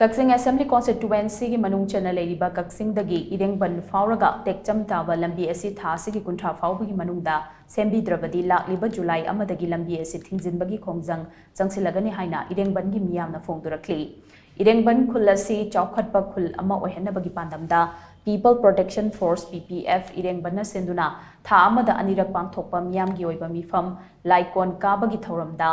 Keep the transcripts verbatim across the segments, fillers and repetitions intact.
ꯀꯛꯆꯤꯡ Assembly Constituency ꯒꯤ ꯃꯅꯨꯡ ꯆꯟꯅ ꯂꯩꯔꯤꯕ ꯀꯛꯆꯤꯡꯗꯒꯤ ꯏꯔꯦꯡꯕꯟ ꯐꯥꯎꯔꯒ ꯇꯦꯛꯆꯝ ꯇꯥꯕ ꯂꯝꯕꯤ ꯑꯁꯤ ꯊꯥ ꯑꯁꯤꯒꯤ ꯀꯨꯟꯊ꯭ꯔꯥ ꯐꯥꯎꯕꯒꯤ ꯃꯅꯨꯡꯗ ꯁꯦꯝꯕꯤꯗ꯭ꯔꯕꯗꯤ ꯂꯥꯛꯂꯤꯕ ꯖꯨꯂꯥꯏ ꯑꯃꯗꯒꯤ ꯂꯝꯕꯤ ꯑꯁꯤ ꯊꯤꯡꯖꯤꯟꯕꯒꯤ ꯈꯣꯡꯖꯪ ꯆꯪꯁꯤꯜꯂꯒꯅꯤ ꯍꯥꯏꯅ ꯏꯔꯦꯡꯕꯟꯒꯤ ꯃꯤꯌꯥꯝꯅ ꯐꯣꯡꯗꯣꯔꯛꯂꯤ꯫ ꯏꯔꯦꯡꯕꯟ ꯈꯨꯜ ꯑꯁꯤ ꯆꯥꯎꯈꯠꯄ ꯈꯨꯜ ꯑꯃ ꯑꯣꯏꯍꯟꯅꯕꯒꯤ ꯄꯥꯟꯗꯝꯗ People Protection Force, P P F, ꯏꯔꯦꯡꯕꯟꯅ ꯁꯤꯟꯗꯨꯅ ꯊꯥ ꯑꯃꯗ ꯑꯅꯤꯔꯛ ꯄꯥꯡꯊꯣꯛꯄ ꯃꯤꯌꯥꯝꯒꯤ ꯑꯣꯏꯕ ꯃꯤꯐꯝ ꯂꯥꯏꯀꯣꯟ ꯀꯥꯕꯒꯤ ꯊꯧꯔꯝꯗ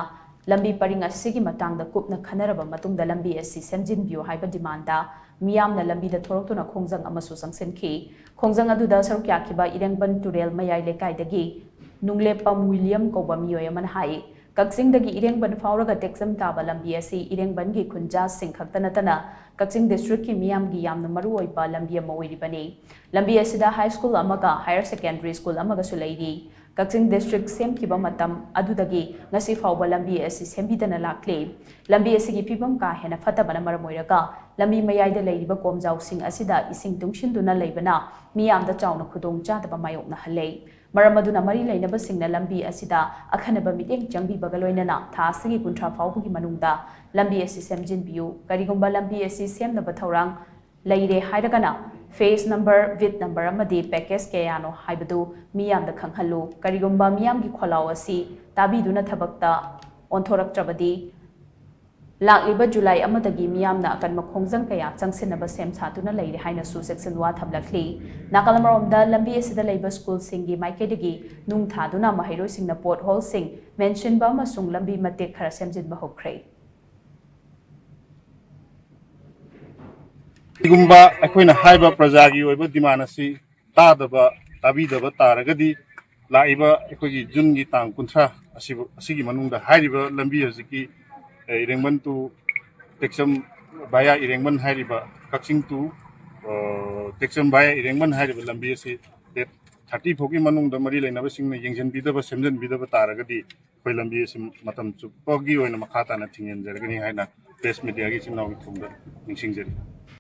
ꯂꯝꯕꯤ ꯄꯔꯤꯡ ꯑꯁꯤꯒꯤ ꯃꯇꯥꯡꯗ ꯀꯨꯞꯅ ꯈꯟꯅꯔꯕ ꯃꯇꯨꯡꯗ ꯂꯝꯕꯤ ꯑꯁꯤ ꯁꯦꯝꯖꯤꯟꯕꯤꯌꯨ ꯍꯥꯏꯕ ꯗꯤꯃꯥꯟꯗ ꯃꯤꯌꯥꯝꯅ ꯂꯝꯕꯤꯗ ꯊꯣꯔꯛꯇꯨꯅ ꯈꯣꯡꯖꯪ ꯑꯃꯁꯨ ꯆꯪꯁꯤꯟꯈꯤ꯫ ꯈꯣꯡꯖꯪ ꯑꯗꯨꯗ ꯁꯔꯨꯛ ꯌꯥꯈꯤꯕ ꯏꯔꯦꯡꯕꯟ ꯇꯨꯔꯦꯜ ꯃꯌꯥꯏ ꯂꯩꯀꯥꯏꯗꯒꯤ ꯅꯨꯡꯂꯦꯞꯄꯝ ꯋꯤꯂꯤꯌꯝ ꯀꯧꯕ ꯃꯤꯑꯣꯏ ꯑꯃꯅ ꯍꯥꯏ, ꯀꯛꯆꯤꯡꯗꯒꯤ ꯏꯔꯦꯡꯕꯟ ꯐꯥꯎꯔꯒ ꯇꯦꯛꯆꯝ ꯇꯥꯕ ꯂꯝꯕꯤ ꯑꯁꯤ ꯏꯔꯦꯡꯕꯟꯒꯤ ꯈꯨꯟꯖꯥꯁꯤꯡ ꯈꯛꯇ ꯅꯠꯇꯅ ꯀꯛꯆꯤꯡ district ꯀꯤ ꯃꯤꯌꯥꯝꯒꯤ ꯌꯥꯝꯅ ꯃꯔꯨ ꯑꯣꯏꯕ ꯂꯝꯕꯤ ꯑꯃ ꯑꯣꯏꯔꯤꯕꯅꯤ꯫ ꯂꯝꯕꯤ ꯑꯁꯤꯗ high school ꯑꯃꯒ higher secondary school ꯑꯃꯒꯁꯨ ꯂꯩꯔꯤ꯫ ꯀꯛꯆꯤꯡ district ꯁꯦꯝꯈꯤꯕ ꯃꯇꯝ ꯑꯗꯨꯗꯒꯤ ꯉꯁꯤ ꯐꯥꯎꯕ ꯂꯝꯕꯤ ꯑꯁꯤ ꯁꯦꯝꯕꯤꯗꯅ ꯂꯥꯛꯂꯤ꯫ ꯂꯝꯕꯤ ꯑꯁꯤꯒꯤ ꯐꯤꯕꯝ ꯀꯥ ꯍꯦꯟꯅ ꯐꯠꯇꯕꯅ ꯃꯔꯝ ꯑꯣꯏꯔꯒ ꯂꯝꯕꯤ ꯃꯌꯥꯏꯗ ꯂꯩꯔꯤꯕ ꯀꯣꯝꯖꯥꯎꯁꯤꯡ ꯑꯁꯤꯗ ꯏꯁꯤꯡ ꯇꯨꯡꯁꯤꯟꯗꯨꯅ ꯂꯩꯕꯅ ꯃꯤꯌꯥꯝꯗ ꯆꯥꯎꯅ ꯈꯨꯗꯣꯡ ꯆꯥꯗꯕ ꯃꯥꯌꯣꯛꯅꯍꯜꯂꯦ꯫ ꯃꯔꯝ ꯑꯗꯨꯅ ꯃꯔꯤ ꯂꯩꯅꯕꯁꯤꯡꯅ ꯂꯝꯕꯤ ꯑꯁꯤꯗ ꯑꯈꯟꯅꯕ ꯃꯤꯠꯌꯦꯡ ꯆꯪꯕꯤꯕꯒ ꯂꯣꯏꯅꯅ ꯊꯥ ꯑꯁꯤꯒꯤ ꯀꯨꯟꯊ꯭ꯔꯥ ꯐꯥꯎꯕꯒꯤ ꯃꯅꯨꯡꯗ ꯂꯝꯕꯤ ꯑꯁꯤ ꯁꯦꯝꯖꯤꯟꯕꯤꯌꯨ꯫ ꯀꯔꯤꯒꯨꯝꯕ ꯂꯝꯕꯤ ꯑꯁꯤ ꯁꯦꯝꯅꯕ ꯊꯧꯔꯥꯡ ꯂꯩꯔꯦ ꯍꯥꯏꯔꯒꯅ phase number, width number ꯑꯃꯗꯤ package ꯀꯌꯥꯅꯣ ꯍꯥꯏꯕꯗꯨ ꯃꯤꯌꯥꯝꯗ ꯈꯪꯍꯜꯂꯨ꯫ ꯀꯔꯤꯒꯨꯝꯕ ꯃꯤꯌꯥꯝꯒꯤ ꯈꯣꯜꯂꯥꯎ ꯑꯁꯤ ꯇꯥꯕꯤꯗꯨꯅ ꯊꯕꯛꯇ ꯑꯣꯟꯊꯣꯔꯛꯇ꯭ꯔꯕꯗꯤ ꯂꯥꯛꯂꯤꯕ ꯖꯨꯂꯥꯏ ꯑꯃꯗꯒꯤ ꯃꯤꯌꯥꯝꯅ ꯑꯀꯟꯕ ꯈꯣꯡꯖꯪ ꯀꯌꯥ ꯆꯪꯁꯤꯟꯅꯕ ꯁꯦꯝ ꯁꯥꯗꯨꯅ ꯂꯩꯔꯦ ꯍꯥꯏꯅꯁꯨ ꯆꯦꯛꯁꯤꯟꯋꯥ ꯊꯝꯂꯛꯂꯤ꯫ ꯅꯥꯀꯜ ꯑꯃꯔꯣꯝꯗ ꯂꯝꯕꯤ ꯑꯁꯤꯗ ꯂꯩꯕ school ꯁꯤꯡꯒꯤ ꯃꯥꯏꯀꯩꯗꯒꯤ ꯅꯨꯡ ꯊꯥꯗꯨꯅ ꯃꯍꯩꯔꯣꯏꯁꯤꯡꯅ pothole ꯁꯤꯡ ꯃꯦꯟꯁꯤꯟꯕ ꯑꯃꯁꯨꯡ ꯂꯝꯕꯤ ꯃꯇꯦꯛ ꯈꯔ ꯁꯦꯝꯖꯤꯟꯕ ꯍꯧꯈ꯭ꯔꯦ꯫ ꯀꯔꯤꯒꯨꯝꯕ ꯑꯩꯈꯣꯏꯅ ꯍꯥꯏꯕ ꯄ꯭ꯔꯖꯥꯒꯤ ꯑꯣꯏꯕ demand ꯑꯁꯤ ꯇꯥꯗꯕ, ꯇꯥꯕꯤꯗꯕ ꯇꯥꯔꯒꯗꯤ ꯂꯥꯛꯏꯕ ꯑꯩꯈꯣꯏꯒꯤ ꯖꯨꯟꯒꯤ ꯇꯥꯡ ꯀꯨꯟꯊ꯭ꯔꯥ ꯑꯁꯤꯕꯨ, ꯑꯁꯤꯒꯤ ꯃꯅꯨꯡꯗ ꯍꯥꯏꯔꯤꯕ ꯂꯝꯕꯤ ꯍꯧꯖꯤꯛꯀꯤ, ꯑꯦ, ꯏꯔꯦꯡꯕꯟ to ꯇꯦꯛꯆꯝ via ꯏꯔꯦꯡꯕꯟ ꯍꯥꯏꯔꯤꯕ, ꯀꯛꯆꯤꯡ to, ꯑ, ꯇꯦꯛꯆꯝ via ꯏꯔꯦꯡꯕꯟ ꯍꯥꯏꯔꯤꯕ ꯂꯝꯕꯤ ꯑꯁꯤ date thirty ꯐꯥꯎꯒꯤ ꯃꯅꯨꯡꯗ ꯃꯔꯤ ꯂꯩꯅꯕꯁꯤꯡꯅ ꯌꯦꯡꯁꯤꯟꯕꯤꯗꯕ, ꯁꯦꯝꯖꯤꯟꯕꯤꯗꯕ ꯇꯥꯔꯒꯗꯤ ꯑꯩꯈꯣꯏ ꯂꯝꯕꯤ ꯑꯁꯤ ꯃꯇꯝ ꯆꯨꯞꯄꯒꯤ ꯑꯣꯏꯅ ꯃꯈꯥ ꯇꯥꯅ ꯊꯤꯡꯖꯤꯟꯖꯔꯒꯅꯤ ꯍꯥꯏꯅ press media ꯒꯤ ꯏꯆꯤꯟ ꯏꯅꯥꯎꯒꯤ ꯊꯣꯡꯗ ꯅꯤꯡꯁꯤꯡꯖꯔꯤ꯫